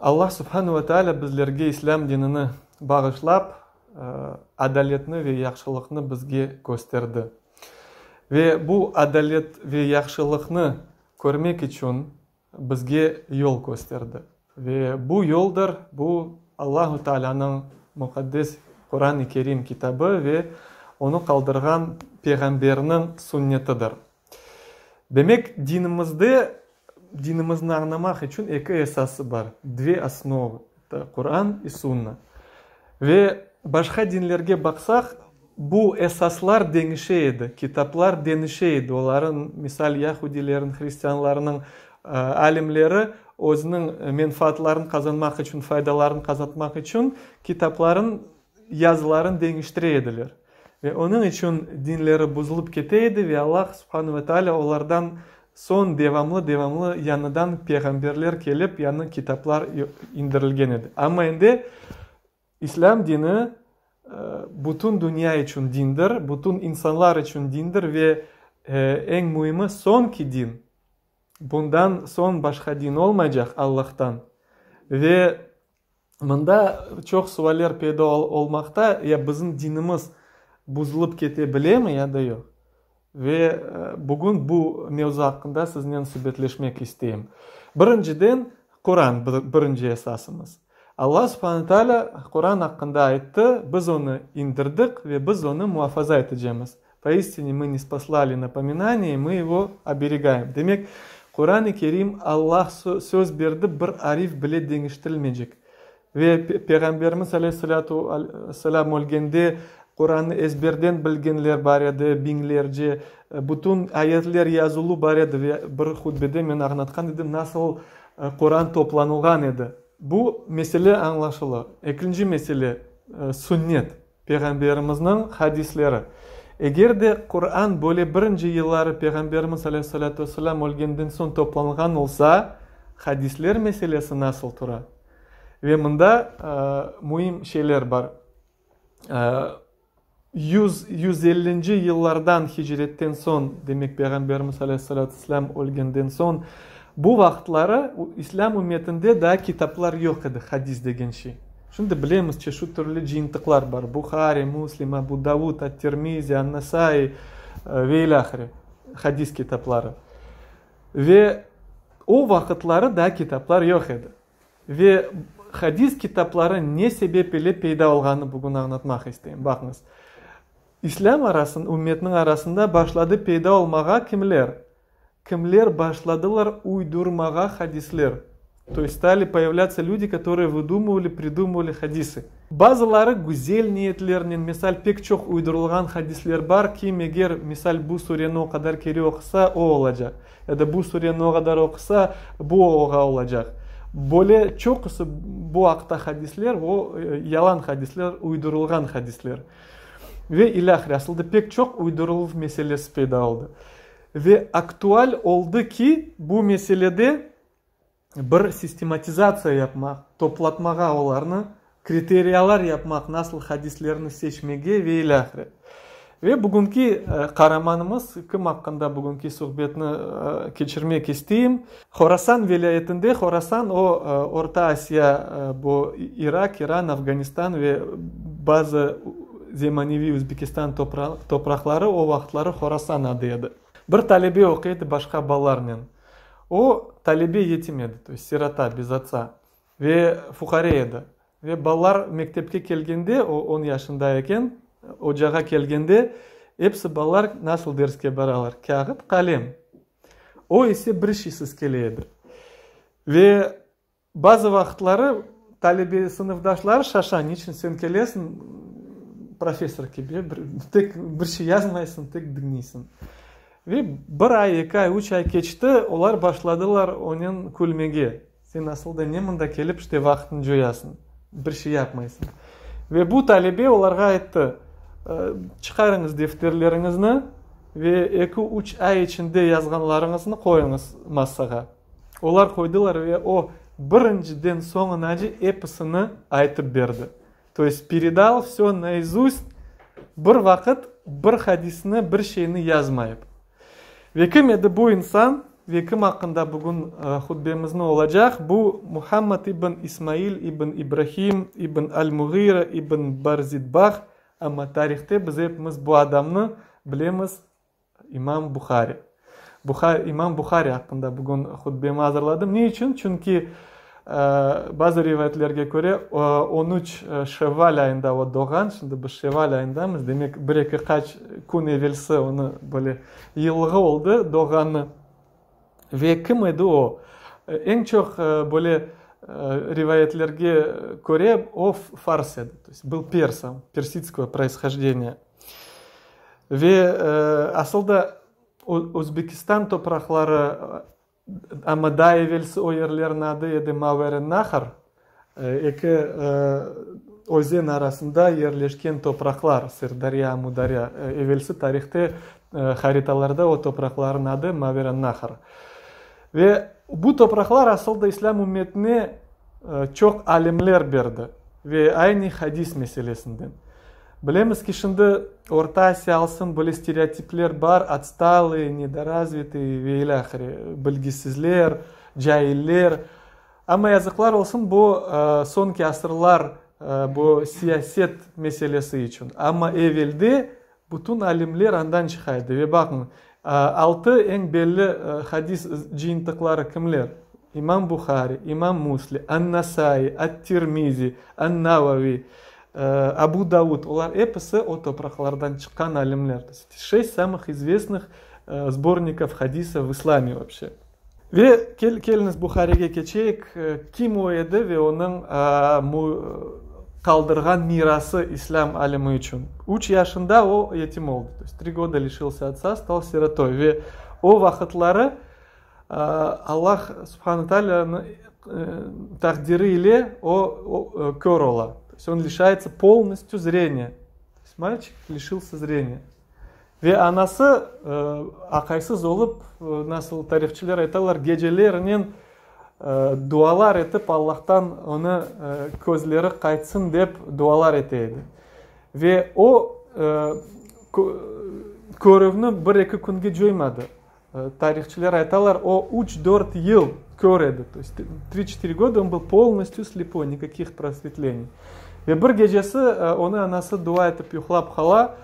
Allah subhanu ve taalâ bizlerge İslâm dinini bağışlap, adaletni ve yahşılıqnı bizge kösterdi. Ve bu adalet ve yahşılıqnı körmek içün bizge yol kösterdi. Ve bu yoldır, bu Allahu Taalânıñ muqaddes Quran-ı Kerim kitabı ve onı qaldırğan Peyğamberniñ sunnetidir. Demek, dinimizde, dinimizni añlamaq içün eki esası bar, dve osnovı, eto Quran i Sunna. Ve başqa dinlerge baqsaq, bu esaslar deñişe edi, kitaplar deñişe edi, olarıñ, misal, yahudilerniñ, hristianlarnıñ alimleri özüniñ menfaatlarını qazanmaq içün, faydalarını qazatmaq içün kitapların yazıların deñiştire ediler. Ve onıñ içün dinleri buzulıp kete edi ve Allah, subhanu ve taalâ, olardan soñ devamlı-devamlı yañıdan peyğamberler kelip, yañı kitaplar indirilgen edi. Amma endi İslâm dini bütün dünya içün dindir, bütün insanlar içün dindir ve eñ müimi soñki din. Bundan soñ başqa din olmaycaq Allahtan. Ve mında çoq sualler peyda olmaqta, ya bizim dinimiz buzulıp kete bilemi, ya da yoq? Ve bugün bu mevzu aqqında siznen subetleşmek isteyim. Birinciden, Quran, birinci esasımız. Allah subhane taalâ Quran aqqında ayttı, biz onı indirdik ve biz onı muafaza etecemiz. Poistine mı nisposlali napominaniye, mı ego oberegaem. Demek, Quran-ı Kerim Allah söz berdi, bir arif bile deñiştirilmeycek. Ve Peyğamberimiz aleyhissalâtu vesselâm ölgende Qurannı ezberden bilgenler bar edi, biñlerce. Bütün ayetler yazılı bar edi ve bir hutbede men añlatqan edim, nasıl Quran toplanılğan edi. Bu mesele añlaşıla. Ekinci mesele, sünnet, Peyğamberimizniñ hadisleri. Eger de Quran böyle birinci yılları Peyğamberimiz aleyhissalâtu vesselâm ölgenden soñ toplanğan olsa, hadisler meselesi nasıl tura? Ve mında müim şeyler bar. 100, 150-nci yıllardan hicretten soñ, demek Peyğamberimiz aleyhissalâtu vesselâm ölgenden soñ, bu vaqıtları İslâm ümmetinde daa kitaplar yoq edi, hadis degen şey. Şimdi bilemiz, çeşit türlü cıyıntıqlar bar, Buhari, Müslim, Abu Davud, at-Tirmizi, an-Nasai ve ilâhre, hadis kitapları. Ve o vaqıtları daa kitaplar yoq edi. Ve hadis kitapları ne sebep ile peyda olğanını bugün añlatmaq isteyim. Baqıñız, İslâm arasın, ümmetniñ arasında başladı peyda olmağa kimler? Kimler başladılar uydurmağa hadisler? To est stali poyavlâtsa lüdi, kotorıye vıdumıvali, pridumıvali hadisi. Bazıları güzel niyetlernen, misal, pek çoq uydurılğan hadisler bar ki, meger, misal, bu sureni o qadar kere oqusa, o olacaq. Ya da bu sureni o qadar oqusa, bu oğa olacaq. Böyle çoqusı bu aqta hadisler, o, yalan hadisler, uydurılğan hadisler. Ve ilâhre. Asılda pek çoq uydurıluv meselesi peyda oldı. Ve aktual oldı ki, bu meselede bir sistematizatsiya yapmaq, toplatmağa olarnı, kriteriyalar yapmaq, nasıl hadislerni seçmege ve ilâhre. Ve bugünki qaramanımız, kim aqqında bugünki suhbetni keçirmek isteyim, Horasan vilâyetinde, Horasan o, Orta Asiya, bu İrak, İran, Afganistan ve bazı zemaneviy Özbekistan topraqları o vaqıtları Horasan adı edi. Bir talebe oquy edi başqa balalarnen. O, talebe yetim edi, to est sirota, bez otsa, ve fuqare edi. Ve balalar mektepke kelgende, o, on yaşında eken, ocağa kelgende, episi balalar nasıl derske baralar? Kâğıt, qalem. O ise bir şeysiz kele edi. Ve bazı vaqıtları talebe sınıfdaşları şaşa, niçün sen kelesiñ, professor kibi, bir, tek bir şey yazmaysıñ, tek diñleysiñ. Ve bir ay, eki ay, üç ay keçti, olar başladılar onen külmege. Sen asıl da ne mında kelip işte vaqıtnı coyasıñ, bir şey yapmaysıñ. Ve bu talebe olarğa ayttı, Çıqarıñız defterleriñizni ve eki, üç ay içinde yazğanlarıñıznı qoyuñız massağa. Olar qoydılar ve o, birinciden soñunace episini aytıp berdi. To est peredal vsö naizust, bir vaqıt bir hadisni, bir şeyni yazmayıp. Ve kim edi bu insan? Ve kim aqqında bugün hutbemizni olacaq, bu Muhammad ibn İsmail ibn İbrahim ibn Al-Muğira ibn Barzidbah, amma tarihte biz epimiz bu adamnı bilemiz İmam Buhari. İmam Buhari aqqında bugün hutbemi azırladım. Ne içün? Çünki bazı rivayetlerge köre on üç Şevval ayında o doğğan, şimdi biz Şevval ayındamız, demek bir-eki qaç kün evelsi onı böyle yıllığı oldı doğğanı. Ve kim edi o? Eñ çoq böyle rivayetlerge köre o fars edi, to est был персом, persidskogo proishojdeniya. Ve asıl da Özbekistan topraqları, amma daa evelsi o yerlerniñ adı edi Maverennahr, eki özen arasında yerleşken topraqlar, Sırdarya, Amudarya, evelsi tarihte haritalarda o topraqlarnıñ adı Maverennahr. Ve bu topraqlar asıl da İslâm ümmetine çoq alimler berdi ve aynı hadis meselesinden. Bilemiz ki, şimdi Orta Asiya alsın, böyle stereotipler bar, otstalıye, nedorazvitые ve ilâhre, bilgisizler, cailler. Amma yazıqlar olsun, bu soñki asırlar bu siyaset meselesi içün. Amma evelde bütün alimler andan çıqa edi. Ve baqıñ, altı eñ belli hadis cıyıntıqları kimler? İmam Buhari, İmam Müsli, An-Nasai, At-Tirmizi, An-Navavi, Abu Davud, olar episi o topraqlardan çıqqan alimler. Şest samıh izvestnıh sbornikov hadisov v islame voobşe. Ve keliñiz Buharige keçeyik, kim o edi ve onıñ qaldırğan mirası islâm alemi içün. Üç yaşında o yetim oldı, to est tri goda lişilsâ otsa, stal sirotoy. Ve o vaqıtları Allah subhane taalânıñ taqdiri ile o kör ola, to est on lişayetsâ polnostyu zreniya, to est malçik lişilsâ zreniya. Ve anası aqaysız olıp, nasıl tarihçiler aytalar, gecelernen dualar etip, Allahtan onı közleri qaytsın dep dualar ete edi. Ve o körüvni bir-eki künge coymadı. Tarihçiler aytalar, o üç-dört yıl kör edi, to est tri-çetiri goda on byl polnostyu slepoy, nikakih prosvetleniy. Ve bir gecesi onı anası dua etip yuqlap qala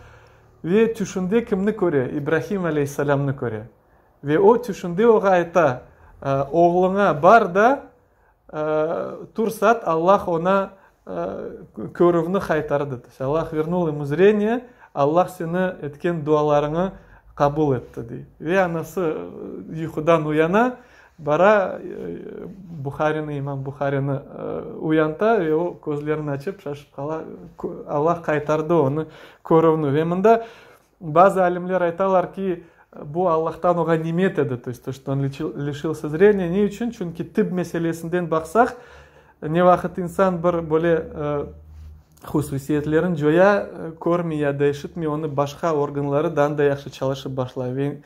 ve tüşünde kimni köre? İbrahim aleyhisselamnı köre. Ve o tüşünde oğa ayta, Oğluña bar da, tursat, Allah oña körüvni qaytardı, to est Allah vernul emu zreniye, Allah seni etken dualarıñı qabul etti, dey. Ve anası yuqudan uyana, bara, Buharini, imam Buharini uyanta ve o közlerini açıp şaşıp qala, Allah qaytardı onı körüvni. Ve mında Bazı alimler aytalar ki, bu Allahtan oğa nimet edi, to est to, što on lişilsâ zreniya. Ne içün? Çünki tıbb meselesinden baqsaq, ne vaqıt insan bir böyle hususiyetlerin coya, körmey ya da eşitmey, onı başqa organları daa da yahşı çalışıp başlay. Ve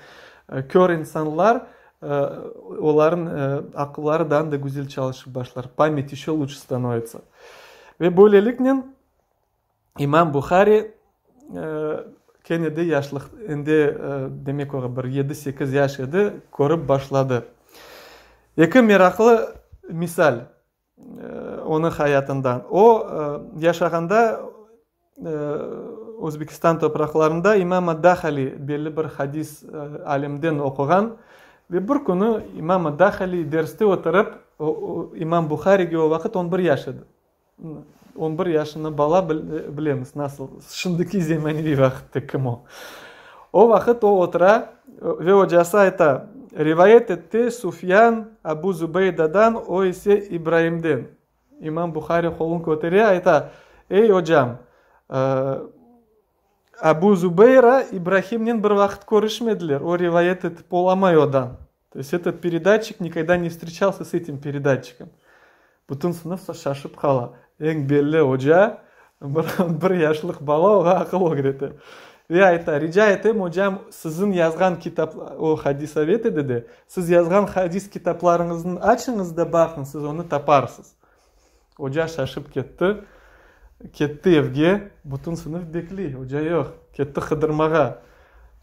kör insanlar, olarnıñ aqılları daa da güzel çalışıp başlar, pamять еще lучше stanovitsa. Ve böyleliknen İmam Buhari kene de yaşlıq, endi demek oğa bir yedi-sekiz yaş edi, körip başladı. Eki meraqlı misal onıñ hayatından. O, yaşağanda Özbekistan topraqlarında İmam ad-Dahali belli bir hadis alimden oquğan ve bir künü İmam ad-Dahali derste oturıp, İmam Buharige o vaqıt on bir yaş edi. On bir yaşında bala, bilemiz, nasıl, şimdiki zemaneviy vaqıtta kim o. O vaqıt o otura ve ocası ayta, Rivayet etti Sufyan Abu Zubeydadan, o ise İbraimden. İmam Buhari qolun kötere, ayta, Ey, ocam, Abu Zubeyra İbrahimnen bir vaqıt körüşmediler, o rivayet etip olamay odan. To est etot peredatçik nikogda ne vstreçalsâ s etim peredatçikom. Bütün sınıf şaşıp qala. Eñ belli oca, bir on bir yaşlıq bala oğa aqıl ögrete. Ve ayta, Rica etem, ocam, siziñ yazğan kitap, o hadisovet edi de, siz yazğan hadis kitaplarıñıznı açıñız da baqıñ, siz onı taparsız. Oca şaşıp ketti. Ketti evge, bütün sınıf bekley, oca yoq. Ketti qıdırmağa.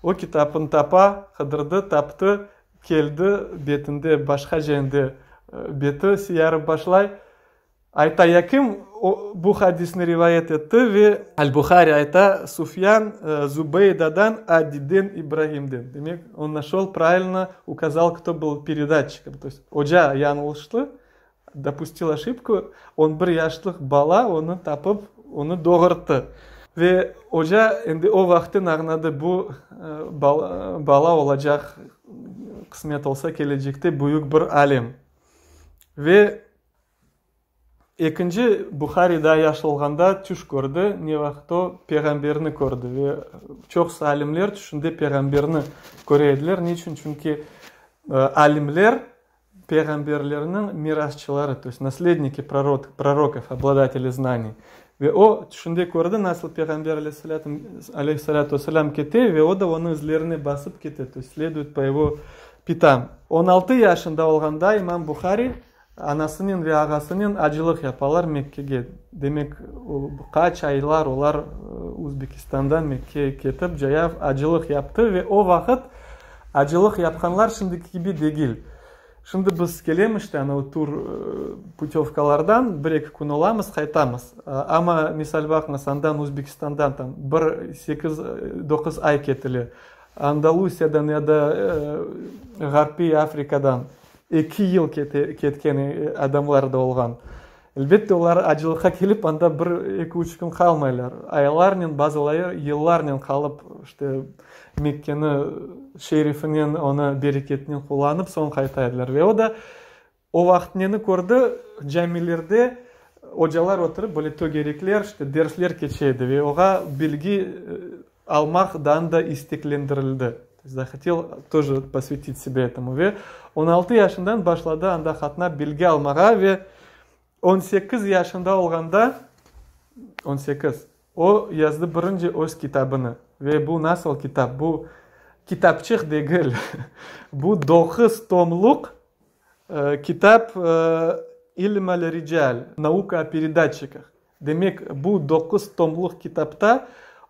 O kitapını tapa, qıdırdı, taptı. Keldi, betinde başqaca endi beti siyarıp başlay. Ayta, ya kim bu hadisni rivayet etti? Ve Al-Buhari ayta, Sufyan Zubeydadan, Adiden, İbrahimden. Demek, on našel, pravilno ukazal, kto byl peredatçikom. To est, oca yañlıştı, dopustil oşibku, on bir yaşlıq bala onı tapıp, onı doğurttı. Ve oca endi o vaqıtten añladı, bu bala olacaq, qısmet olsa, kelecekte büyük bir alim. Ve ekinci, Buhari daa yaş olğanda tüş kördi, ne vaqıt o, Peyğamberni kördi. Ve çoqusı alimler tüşünde Peyğamberni köre ediler. Niçün? Çünki alimler Peyğamberlerniñ mirasçıları, to est nasledniki prorokov, obladateli znaniy. Ve o, tüşünde kördi, nasıl Peyğamber aleyhissalâtu vesselâm kete ve o da onıñ izlerine basıp kete, to est sleduyet po ego pyatam. 16 yaşında olğanda imam Buhari anasınen ve ağasınen acılıq yapalar Mekkege. Demek, qaç aylar olar Uzbekistandan Mekkege ketip cayav acılıq yaptı ve o vaqıt acılıq yapqanlar şimdiki kibi degil. Şimdi biz kelemiz işte ana tur putövkalardan bir-eki kün olamız, qaytamız. Amma, misal, baqıñız, andan Uzbekistandan tam bir sekiz, doquz ay ketile. Andalusiyadan ya da Ğarpiy Afrikadan eki yıl ketken adamlar da olğan. Elbette, olar acılıqqa kelip, anda bir, eki, üç kün qalmaylar. Aylarnen, bazıları yıllarnen qalıp, işte, Mekkeni şerifinen, onı bereketinen qullanıp, soñ qayta ediler. Ve o da o vaqıt neni kördi? Camilerde ocalar oturıp, böyle tögerekler, işte, dersler keçe edi ve oğa bilgi almaq daa da isteklendirildi. Zahotel toje posvetit sebe etomu. Ve 16 yaşından başladı anda qatnap bilgi almağa ve 18 yaşında olğanda, 18, o yazdı birinci öz kitabını. Ve bu nasıl kitap? Bu kitapçıq degil. Bu doquz tomluq kitap İlm al-rical, Nauka o peredatçikah. Demek, bu doquz tomluq kitapta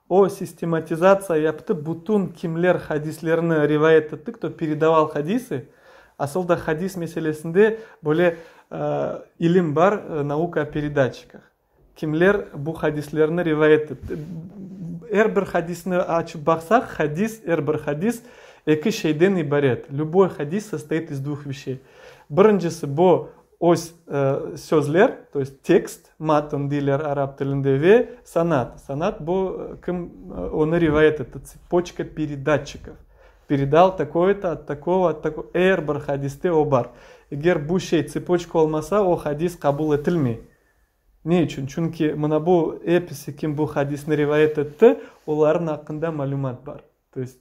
o sistematizatsiya yaptı, bütün kimler hadislerni rivayet etti, kto peredaval hadisi, asıl da hadis meselesinde böyle ilim bar, nauka o peredatçikah. Kimler bu hadislerni rivayet etti. Er bir hadisni açıp baqsaq, hadis, er bir hadis eki şeyden ibaret. Lüboy hadis sostoit iz dvuh veşey. Birincisi, bu öz sözler, to est tekst, matn deyler arap tilinde, ve sanat. Sanat bu kim onı rivayet etti, tsepoçka peredatçikov. Peredal takoy-to, ot takogo, ot takogo, er bir hadiste o bar. Eger bu şey, tsepoçka olmasa, o hadis qabul etilmey. Ne içün? Çünki mına bu episi kim bu hadisni rivayet etti, olarnıñ aqqında malümat bar. To est,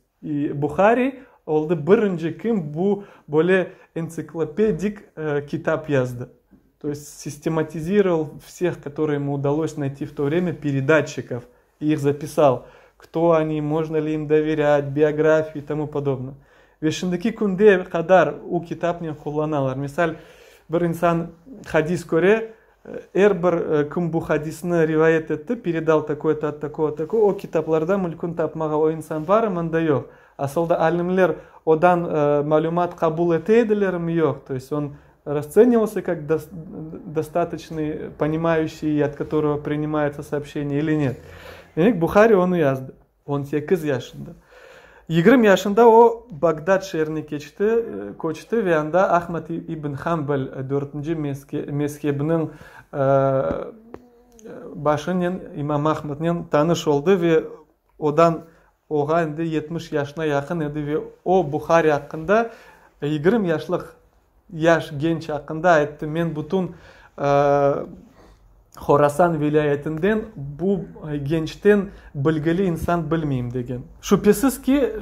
Buhari oldı birinci kim bu böyle entsiklopedic kitap yazdı. To est, sistematizirovал всех, которые ему удалось найти в то время, передатчиков, и их записал, кто они, можно ли им доверять, биографии и тому подобное. Ve şimdiki künde qadar o kitapnen qullanalar. Misal, bir insan hadis köre, er bir kim bu hadisni rivayet etti, peredal takoy-to ot takogo, takogo, o kitaplarda mümkün tapmağa o insan barmı, mında yoq. Asıl da alimler odan malümat qabul ete edilermi, yoq. То есть он расценивался как достаточный, понимающий, от которого принимается сообщение или нет. Demek, Buhari onı yazdı. 18 yaşında. 20 yaşında o Bagdad şeerine keçti, köçti ve anda Ahmad ibn Hanbal dörtünci mezhebiniñ başınen, imam Ahmadnen tanış oldı ve odan oğa endi 70 yaşına yaqın edi ve o Buhari aqqında 20 yaşlıq yaş genç aqqında ayttı, Men bütün Horasan vilâyetinden bu gençten bilgili insan bilmeyim, degen. Şübhesiz ki,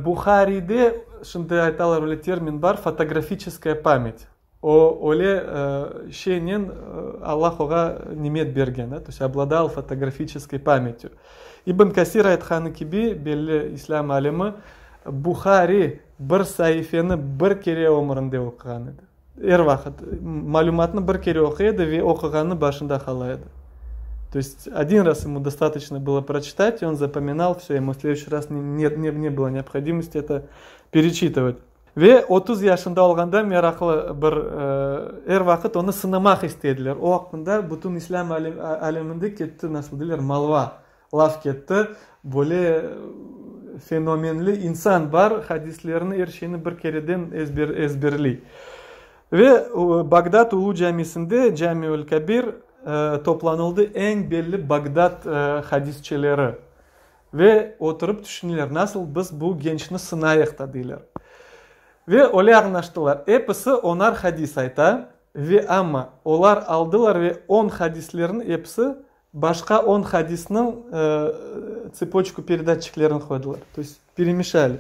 Buharide, şimdi aytalar, öyle termin bar, fotografiçeskaya pamять. O öyle şeynen Allah oğa nimet bergen, to есть obladal fotografiçeskoy pamятью. İbn Kasir aytqanı kibi, belli islâm alimi, Buhari bir saifeni bir kere ömründe oquğan edi. Er vaqıt malümatnı bir kere oquy edi ve oquğanı başında qala edi. То есть один раз ему достаточно было прочитать, и он запоминал все, ему в следующий раз не, не, не было необходимости это перечитывать. Ve 30 yaşında olğanda meraqlı bir, er vaqıt onı sınamaq istey ediler. O aqqında bütün islâm aleminde ketti, nasıl deyler, malva, laf ketti. Böyle fenomenli insan bar, hadislerini, er şeyni bir kereden ezber, ezberley. Ve Bagdad Ulu camisinde, Camiül-Kabir, toplanıldı eñ belli Bagdad hadisçileri. Ve oturıp tüşüneler, nasıl biz bu gençni sınayıq da, deyler. Ve öyle añlaştılar, episi onar hadis ayta, ve amma olar aldılar ve on hadislerniñ episi başqa on hadisniñ tsepoçku peredatçiklerini qoydılar, to est peremeşali.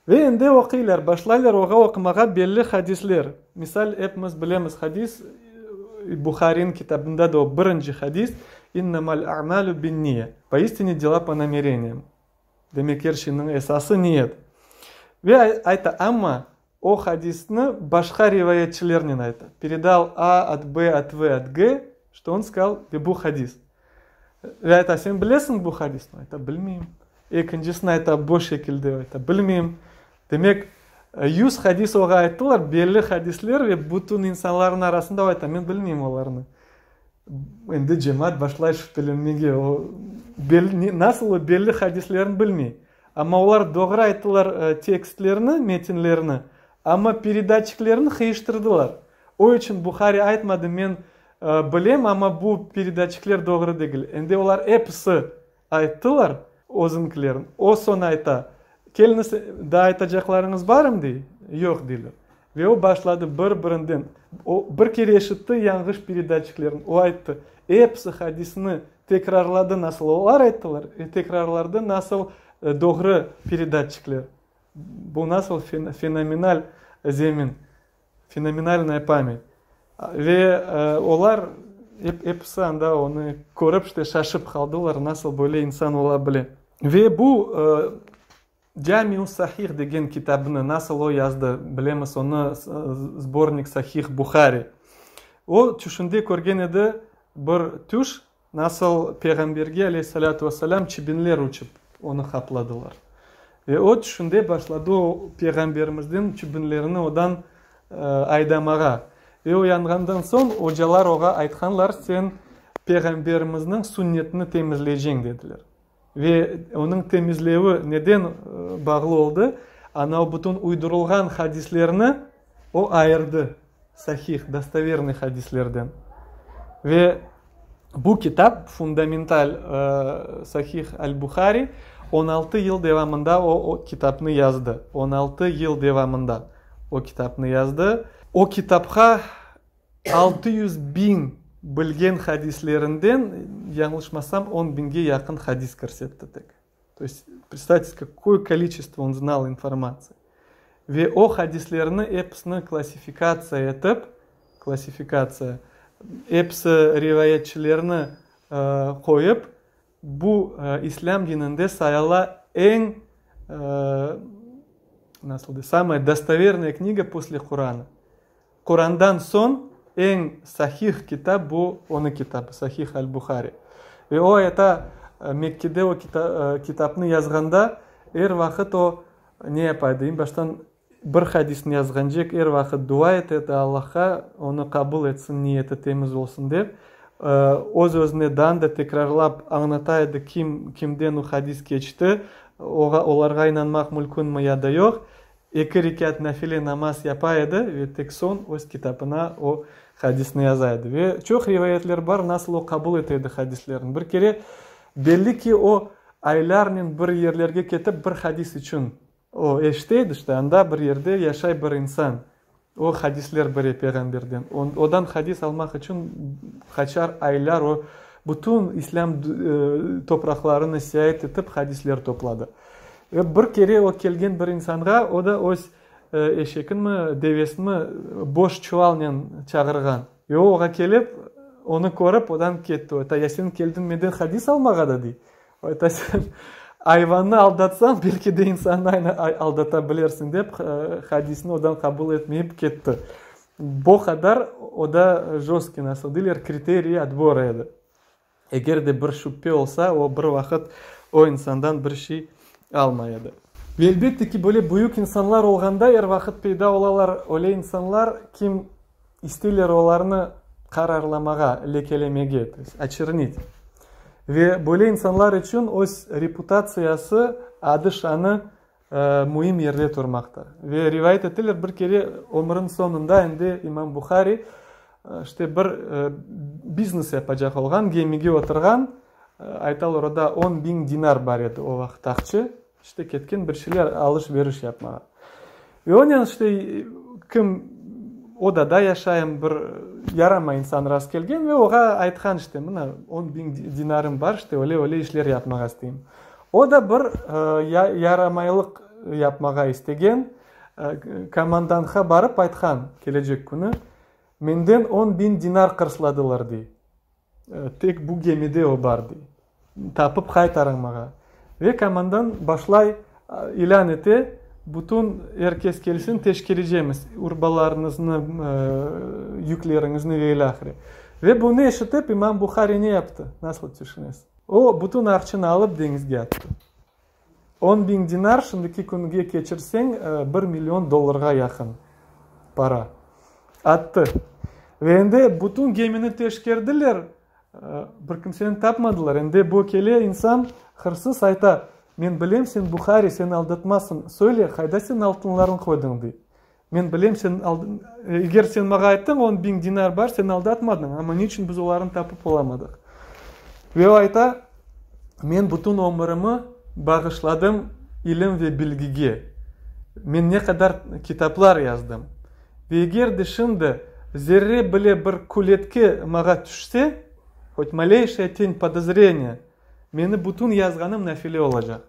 Ve endi oquylar, başlaylar oğa oqumağa belli hadisler. Misal, epimiz bilemiz hadis, Buhariniñ kitabında da o birinci hadis, İnnemal a'malu binniye, Poistine dela po namereniyam. Demek, er şeyniñ esası niyet. Ve ayta, amma o hadisni başqa rivayetçilernen ayta, Peredal A ot B ot V ot G, çto on skazal, ve bu hadis. Ve ayta, sen bilesiñ bu hadisni? Ayta, bilmeyim. Ekincisini ayta, bu şekilde, ayta, bilmeyim. Demek, yuz hadis oğa ayttılar, belli hadisler, ve bütün insanlarnıñ arasında o ayta, men bilmeyim olarnı. Endi cemaat başlay şübhelenmege, o, belli, nasıl o belli hadislerni bilmey? Amma olar doğru ayttılar tekstlerni, metinlerni, amma peredatçiklerni qıyıştırdılar. O içün Buhari aytmadı, men bilem, amma bu peredatçikler doğru degil. Endi olar episi Ayttılar özüñkilerin. O soñ ayta, Keliñiz, daa aytacaqlarıñız barmı? dey. Yoq, deyler. Ve o başladı bir-birinden. O, bir kere eşitti yañğış peredatçiklerin. O ayttı, episi hadisni tekrarladı nasıl olar ayttılar, ve tekrarlardı nasıl doğru peredatçikler. Bu nasıl fenomenal zemin, fenomenalnaya pamyat. Ve olar episi anda onı körip, işte, şaşıp qaldılar, nasıl böyle insan ola bile. Ve bu Camiu Sahih degen kitabını nasıl o yazdı, bilemiz onı, Sbornik Sahih Buhari. O, tüşünde körgen edi bir tüş, Nasıl Peyğamberge, aleyhissalâtu vesselâm, çibinler uçıp, onı qapladılar. Ve o tüşünde başladı o Peyğamberimizden çibinlerini odan aydamağa. Ve uyanğandan soñ ocalar oğa aytqanlar, sen Peyğamberimizniñ sünnetini temizleyceñ, dediler. Ve onıñ temizlevi neden bağlı oldı? Ana o bütün uydurılğan hadislerni o ayırdı sahih, dostovernıy hadislerden. Ve bu kitap, fundamental Sahih al-Buhari, 16 yıl devamında o, o kitapnı yazdı. 16 yıl devamında o kitapnı yazdı. O kitapqa 600 biñ bilgen hadislerinden, yañlışmasam, on biñge yaqın hadis kirsetti tek. To est, predstavte, kakoye koliçestvo on znal informatsiya. Ve o hadislerni episini klassifikatsiya etip, klassifikatsiya, episi rivayetçilerni qoyıp, bu islâm dininde sayıla eñ, nasıl dey, samaya dostovernaya kniga posle Qurana. Qurandan soñ eñ sahih kitap bu onıñ kitabı, Sahih al-Buhari. Ve o ayta, Mekkede o kitapnı yazğanda er vaqıt o ne yapa edi, eñ baştan bir hadisni yazğancek er vaqıt dua ete edi Allahqa, onı qabul etsin, niyeti temiz olsun dep. Öz-özüne daa da tekrarlap añlata edi kim, kimden o hadis keçti, oğa, olarğa inanmaq mülkünmi ya da yoq. Eki rekât nafile namaz yapa edi ve tek soñ öz kitabına o hadisni yaza edi. Ve çoq rivayetler bar, nasıl o qabul ete edi hadislerni. Bir kere, belli ki, o aylarnen bir yerlerge ketip bir hadis içün o eşite edi, işte, anda bir yerde yaşay bir insan, o hadisler bere Peyğamberden. Odan hadis almaq içün qaçar aylar o bütün islâm topraqlarını seyaat etip hadisler topladı. Ve bir kere o kelgen bir insanğa, o da öz eşekinmi, devesinmi boş çuvalnen çağırğan. Ve o oğa kelip, onı körip, odan ketti. O ayta, ya sen keldiñ menden hadis almağa da, dey. O ayta, sen ayvannı aldatsañ, belki de insannı aldata bilersiñ, dep, hadisni odan qabul etmeyip ketti. Bu qadar o da jostkiy, nasıl deyler, kriteriy otbora edi. Eger de bir şübhe olsa, o bir vaqıt o insandan bir şey almay edi. Ve elbette ki, böyle büyük insanlar olğanda er vaqıt peyda olalar öyle insanlar, kim isteyler olarnı qararlamağa, lekelemege, to est oçernit. Ve böyle insanlar içün öz reputatsiyası, adı-şanı müim yerde turmaqta. Ve rivayet eteler, bir kere ömrüniñ soñunda endi İmam Buhari işte bir biznes yapacaq olğan, gemige oturğan, aytalar, oda on biñ dinar bar edi o vaqıt aqçı, işte ketken bir şeyler alış-veriş yapmağa. Ve onen işte kim odada yaşayım, bir yaramay insan rast kelgen ve oğa aytqan işte, mına on biñ dinarım bar, işte öyle-öyle işler yapmağa isteyim. O da bir yaramaylıq yapmağa istegen, komandantqa barıp aytqan, kelecek künü, Menden on biñ dinar qırsladılar, dey. Tek bu gemide o bar, dey. Tapıp qaytarıñ maña. Ve komandan başlay, ilân ete, bütün er kes kelsin, teşkerecemiz urbalarıñıznı, yükleriñizni ve ilâhre. Ve bunı eşitip, İmam Buhari ne yaptı, nasıl tüşünesiz? O, bütün aqçını alıp deñizge attı. On biñ dinar şimdiki künge keçirseñ, bir million dollarğa yaqın para. Attı. Ve endi bütün gemini teşkerdiler, bir kimseni tapmadılar. Endi bu kele insan, hırsız, ayta, Men bilem, sen Buhari, sen aldatmazsıñ. Söyle, qayda sen altınlarıñ qoydıñ, dey. Men bilem, sen, eger sen maña ayttıñ, on biñ dinar bar, sen aldatmadıñ, amma ne içün biz olarnı tapıp olamadıq? Ve o ayta, Men bütün ömürimi bağışladım ilim ve bilgige. Men ne qadar kitaplar yazdım. Ve eger de şimdi zerre bile bir kületki maña tüşse, hotь maleyşaya ten podozreniya, meni bütün yazğanım nafile olacaq.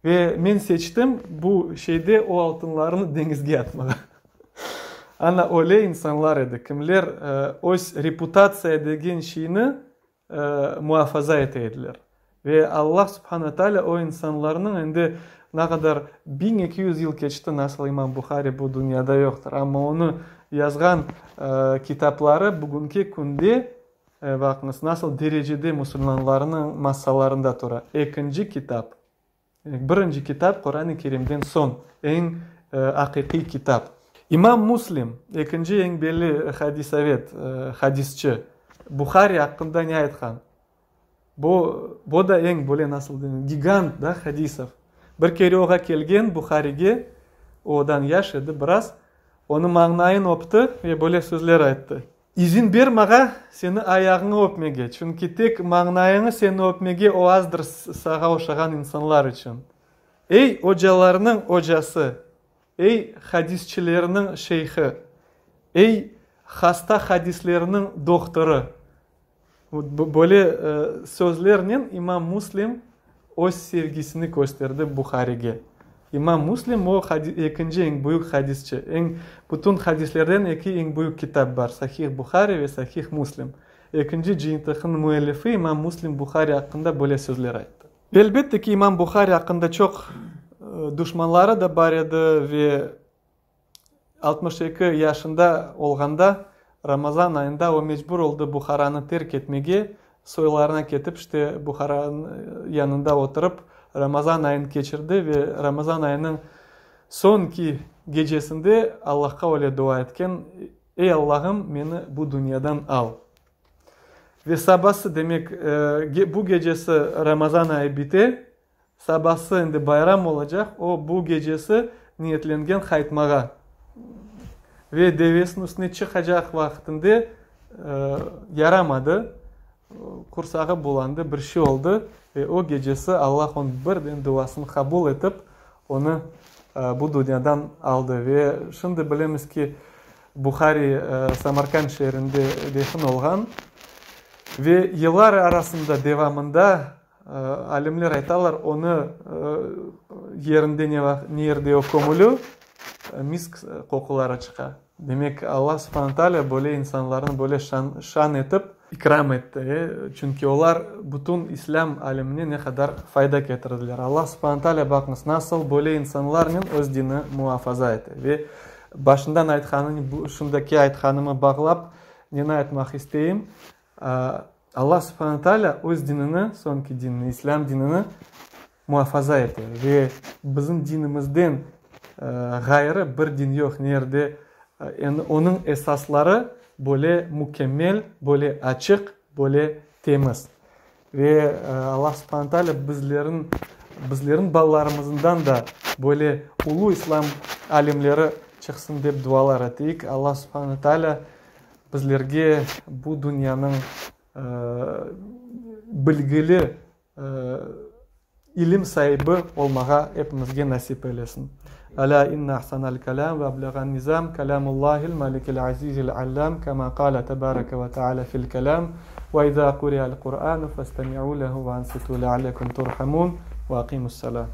Ve men seçtim bu şeyde o altınlarnı deñizge atmağa. Ana öyle insanlar edi, kimler öz reputatsiya degen şeyni muafaza ete ediler. Ve Allah subhane taalâ o insanlarnıñ endi ne qadar 1200 yıl keçti, nasıl İmam Buhari bu dünyada yoqtır, amma onı yazğan kitapları bugünki künde, baqıñız, nasıl derecede musulmanlarnıñ massalarında tura. Ekinci kitap. Birinci kitap Quran-ı Kerimden soñ eñ aqiqiy kitap. İmam Müslim, ekinci eñ belli hadisavet, hadisçi, Buhari aqqında ne aytqan? Bu, bu da eñ böyle nasıl deyim, gigant, da, hadisov. Bir kere oğa kelgen, Buharige, o odan yaş edi biraz, onı mañnayın öpti ve böyle sözler ayttı. İzin ber mağa seni ayağıñı öpmege, çünki tek mañnayıñı seni öpmege o azdır sağa oşağan insanlar içün. Ey, ocalarnıñ ocası, ey, hadisçilerniñ şeyhi, ey, hasta hadislerniñ dohtorı! Böyle sözlernen İmam Müslim öz sevgisini kösterdi Buharige. İmam Müslim o, ekinci eñ büyük hadisçi. Eñ, bütün hadislerden eki eñ büyük kitap bar, Sahih Buhari ve Sahih Müslim. Ekinci cıyıntıqnıñ müellifi İmam Müslim Buhari aqqında böyle sözler ayttı. Elbette ki, İmam Buhari aqqında çoq duşmanları da bar edi ve 62 yaşında olğanda, Ramazan ayında o mecbur oldı Buharanı terk etmege, soylarına ketip, işte, Buharanıñ yanında oturıp, Ramazan ayını keçirdi ve Ramazan ayınıñ soñki gecesinde Allahqa öyle dua etken, Ey, Allahım, meni bu dünyadan al. Ve sabası, demek, bu gecesi Ramazan ayı bite, Sabası endi bayram olacaq, o, bu gecesi niyetlengen qaytmağa ve devesiniñ üstüne çıqacaq vaqtında yaramadı, qursağı bulandı, bir şey oldı ve o gecesi Allah onıñ birden duasını qabul etip, onı bu dünyadan aldı. Ve şimdi bilemiz ki, Buhari Samarkand şeerinde defin olğan ve yıllar arasında devamında Alimler aytalar, onı yerinde ne vaqıt, ne yerde o kömülü, misk qoquları çıqa. Demek, Alla subhane taalâ böyle insanlarnı böyle şan, şan etip, ikram etti, çünki olar bütün islâm alemine ne qadar fayda ketirdiler. Alla subhane taalâ, baqıñız, nasıl böyle insanlarnen öz dinini muafaza ete. Ve başından aytqanım, şimdiki aytqanımı bağlap, neni aytmaq isteyim, Alla subhane taalâ öz dinini, soñki dinini, islâm dinini. muafaza ete. Ve bizim dinimizden ğayrı bir din yoq, ne yerde onıñ esasları böyle mükemmel, böyle açıq, böyle temiz. Ve Allah subhane taalâ bizlerin, bizlerin balalarımızından da böyle ulu İslam alimleri çıqsın dep dualar eteyik. Allah subhane taalâ bizlerge bu dünyanıñ bilgili, ilim saibi olmağa epimizge nasip eylesin. Alâ inne ahsanal kelâm ve ablağan nizam kelâmullâhil malikil azizil allâm kemâ qâle tebâreke ve teâlâ fil kelâm ve izâ quri'al Qur'ânu festemi'û lehu ve ansitû leallekum turhamûn ve aqimussalâ.